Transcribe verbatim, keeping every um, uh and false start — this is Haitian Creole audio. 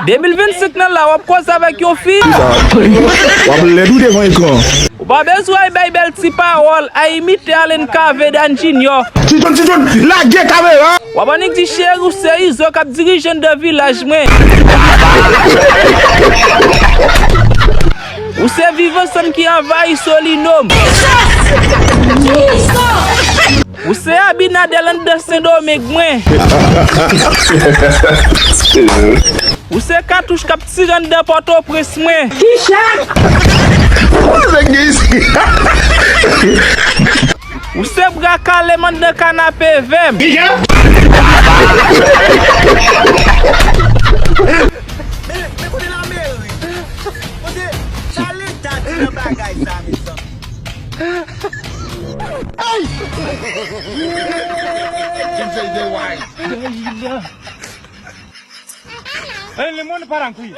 De mil vennsenk nan la, w ap koze avèk yon fi. W ap lèd wi devan ekran. Ou pa bezwen al bay bèl ti pawòl, a imite Allen Cavé, Dan Junior. Ti John, Ti John, lage kamera! W ap annik di cheri w se Izo k ap dirije anndan vilaj mwen. Ou se Viv Ansanm ki anvayi Solino m. Ou se Abinader anndan Sendomeng mwen. Ou se katouch k ap tire anndan Pòtoprens mwen. Ou se bra kale m anndan kanapevè m. Men, men kote lanmeri? Kote sa leta di nan bagay sa, mezanmi? Hey, le monde part en couille.